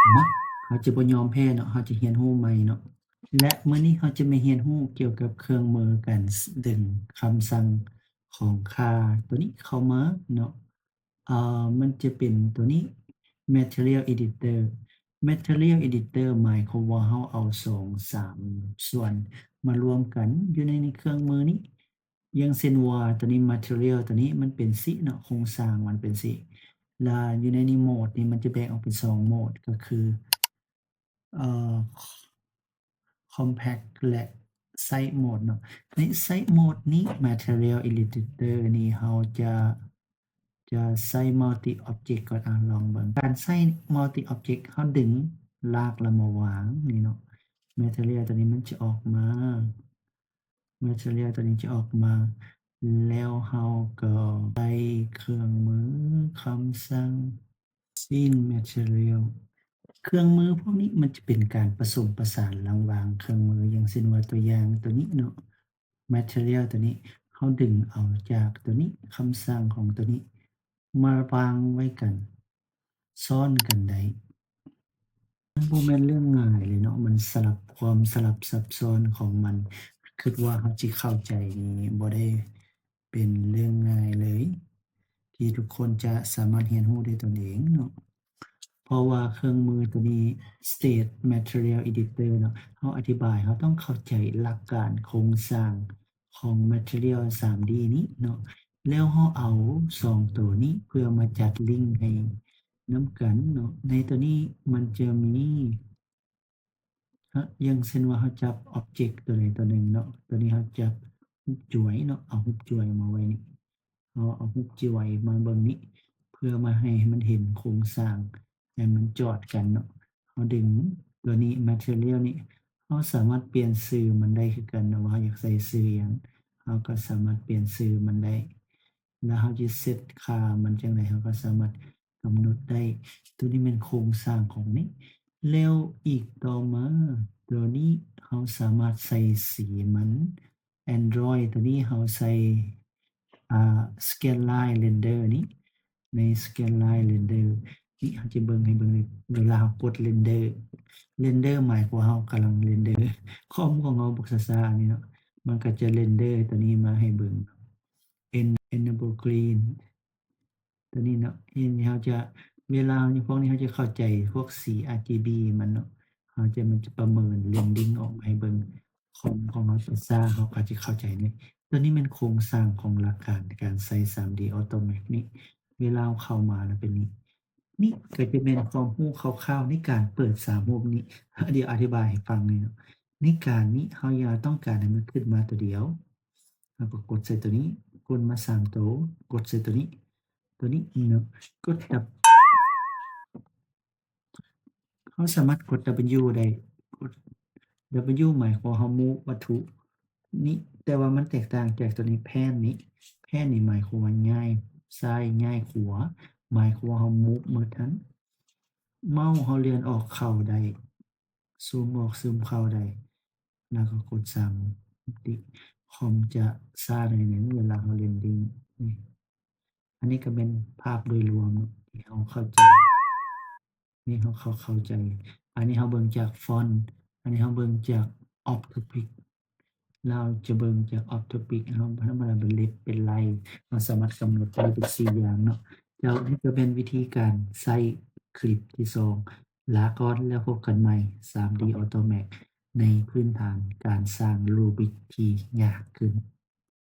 ເນາະ ເຮົາຈະບໍ່ຍອມແພ້ເນາະ ເຮົາຈະຮຽນຮູ້ໃໝ່ເນາະ. ແລະ ມື້ນີ້ເຮົາຈະມາຮຽນຮູ້ກ່ຽວກັບເຄື່ອງມືການດຶງຄຳສັ່ງຂອງຄ່າຕົວນີ້ເຂົ້າມາເນາະ. ເອີ ມັນຈະເປັນຕົວນີ້ Material Editor. Material Editor ໝາຍຄວາມວ່າເຮົາເອົາສອງສາມສ່ວນມາລວມກັນຢູ່ໃນ ໃນເຄື່ອງມືນີ້. ຢ່າງເຊັ່ນວ່າຕົວນີ້ Material ຕົວນີ້ມັນເປັນຊີ້ເນາະ ໂຄງສ້າງມັນເປັນຊີ້ ລະຢູ່ໃນນີ້ Mode ນີ້ມັນຈະແບ່ງອອກເປັນສອງ Mode ກໍຄື ເອີ Compact ແລະ Side Mode ເນາະ. ໃນ Side Mode ນີ້ Material Editor ນີ້ເຮົາຈະ ຈະໃຊ້ Multi Object ກ່ອນ ອາ ລອງເບິ່ງ. ການໃຊ້ Multi Object ເຮົາດຶງລາກລະມາວາງນີ້ເນາະ Material ຕົວນີ້ມັນຈະອອກມາ Material ຕົວນີ້ຈະອອກມາ ແລ້ວເຮົາກໍໃຊ້ເຄື່ອງມືຄຳສັ່ງ Scene Material. ເຄື່ອງມືພວກນີ້ມັນຈະເປັນການປະສົມປະສານລະຫວ່າງເຄື່ອງມື ຢ່າງເຊັ່ນວ່າຕົວຢ່າງຕົວນີ້ເນາະ Material ຕົວນີ້ ເຮົາດຶງເອົາຈາກຕົວນີ້ ຄຳສັ່ງຂອງຕົວນີ້ ມາວາງໄວ້ກັນ ຊ້ອນກັນໄດ້. ມັນບໍ່ແມ່ນເລື່ອງງ່າຍເລີຍເນາະ ມັນສະຫຼັບ ຄວາມສະຫຼັບຊັບຊ້ອນຂອງມັນ ຄິດວ່າເຮົາຊິເຂົ້າໃຈນີ້ບໍ່ໄດ້ເປັນເລື່ອງງ່າຍເລີຍ ທີ່ທຸກຄົນຈະສາມາດຮຽນຮູ້ດ້ວຍຕົນເອງເນາະ. ເພາະວ່າເຄື່ອງມືຕົວນີ້ Stage Material Editor ເນາະ ເຮົາອະທິບາຍ ເຮົາຕ້ອງເຂົ້າໃຈຫຼັກການໂຄງສ້າງຂອງ Material ສາມດີ ນີ້ເນາະ ແລ້ວເຮົາເອົາສອງໂຕນີ້ເພື່ອມາຈັດລິ້ງໃຫ້ນຳກັນເນາະ. ໃນໂຕນີ້ມັນຈະມີ ອາ ຢ່າງເຊັ່ນວ່າເຮົາຈັບ Object ໂຕໃດໂຕໜຶ່ງເນາະ ໂຕນີ້ເຮົາຈັບຮູບຈວຍເນາະ ເອົາຮູບຈວຍມາໄວ້ນີ້ ເຮົາເອົາຮູບຈວຍມາເບິ່ງນີ້ ເພື່ອມາໃຫ້ ໃຫ້ມັນເຫັນໂຄງສ້າງ ໃຫ້ມັນຈອດກັນເນາະ. ເຮົາດຶງຕົວນີ້ Material ນີ້ ເຮົາສາມາດປ່ຽນຊື່ມັນໄດ້ຄືກັນເນາະ ວ່າເຮົາຢາກໃສ່ຊື່ຫຍັງ ເຮົາກໍສາມາດປ່ຽນຊື່ມັນໄດ້ ແລ້ວເຮົາຈະເຊັດຄ່າມັນຈັ່ງໃດ ເຮົາກໍສາມາດກຳນົດໄດ້. ຕົວນີ້ແມ່ນໂຄງສ້າງຂອງນີ້ ແລ້ວອີກຕໍ່ມາ ຕົວນີ້ເຮົາສາມາດໃສ່ສີມັນ Android ຕົວນີ້ເຮົາໃສ່ ອ່າ Scanline Render ນີ້ ໃນ Scanline Render ນີ້ ເຮົາຈະເບິ່ງໃຫ້ເບິ່ງເລີຍ ເວລາເຮົາກົດ Render Render ໝາຍຄວາມວ່າເຮົາກຳລັງ Render ຄອມຂອງເຮົາບັກຊ້າໆນີ້ເນາະ ມັນກໍຈະ Render ຕົວນີ້ມາໃຫ້ເບິ່ງ En- Enable Green ຕົວນີ້ເນາະ ເຫັນເຮົາຈະ ເວລາເຮົາ ພວກນີ້ເຮົາຈະເຂົ້າໃຈພວກສີ RGB ມັນເນາະ ເຮົາຈະ ມັນຈະປະເມີນ Rendering ອອກມາໃຫ້ເບິ່ງ ຄອມຂອງເຮົາຊ້າ ເຮົາກໍຈະເຂົ້າໃຈນີ້. ຕົວນີ້ແມ່ນໂຄງສ້າງຂອງຫຼັກການການໃຊ້ 3D Automax ນີ້ ເວລາເຮົາເຂົ້າມາແລ້ວເປັນນີ້ ນີ້ກໍຈະແມ່ນຄວາມຮູ້ຄ່າວໆໃນການເປີດສາມຮູບນີ້ ດຽວອະທິບາຍໃຫ້ຟັງນີ້ເນາະ. ໃນການນີ້ເຮົາຢາກຕ້ອງການໃຫ້ມັນຂຶ້ນມາຕົວດຽວ ເຮົາກໍກົດໃສ່ຕົວນີ້ ກົດມາສາມໂຕ ກົດໃສ່ຕົວນີ້ ຕົວນີ້ເນາະ ກົດ W ເຮົາສາມາດກົດ W ໄດ້ ກົດ W ໝາຍຄວາມວ່າເຮົາ move ວັດຖຸນີ້ ແຕ່ວ່າມັນແຕກຕ່າງຈາກຕົວນີ້ pan ນີ້ pan ນີ້ໝາຍຄວາມວ່າຍ້າຍຊ້າຍຍ້າຍຂວາ ໝາຍຄວາມວ່າເຮົາ move ໝົດຫັ້ນ ເມົາເຮົາເລື່ອນອອກເຂົ້າໄດ້ ຊູມອອກຊູມເຂົ້າໄດ້ ແລ້ວກໍກົດສາມ ຄອມຈະຊ້າໜ້ອຍໜຶ່ງເວລາເຮົາ Rendering ນີ້. ອັນນີ້ກໍແມ່ນພາບໂດຍລວມທີ່ເຮົາເຂົ້າໃຈ ນີ້ເຮົາເຂົ້າ ເຂົ້າໃຈ. ອັນນີ້ເຮົາເບິ່ງຈາກ font ອັນນີ້ເຮົາເບິ່ງຈາກ off topic ເຮົາຈະເບິ່ງຈາກ off topic ເຮົາທຳມະດາເປັນເລັບເປັນໄລ່ ເຮົາສາມາດກຳນົດໄດ້ເປັນສີ່ຢ່າງເນາະ. ເຈົ້າ ນີ້ກໍແມ່ນວິທີການໃຊ້ຄລິບທີສອງ. ລາກ່ອນ ແລ້ວພົບກັນໃໝ່ 3D Automax ໃນພື້ນຖານການສ້າງ Rubik ທີ່ຍາກຂຶ້ນ.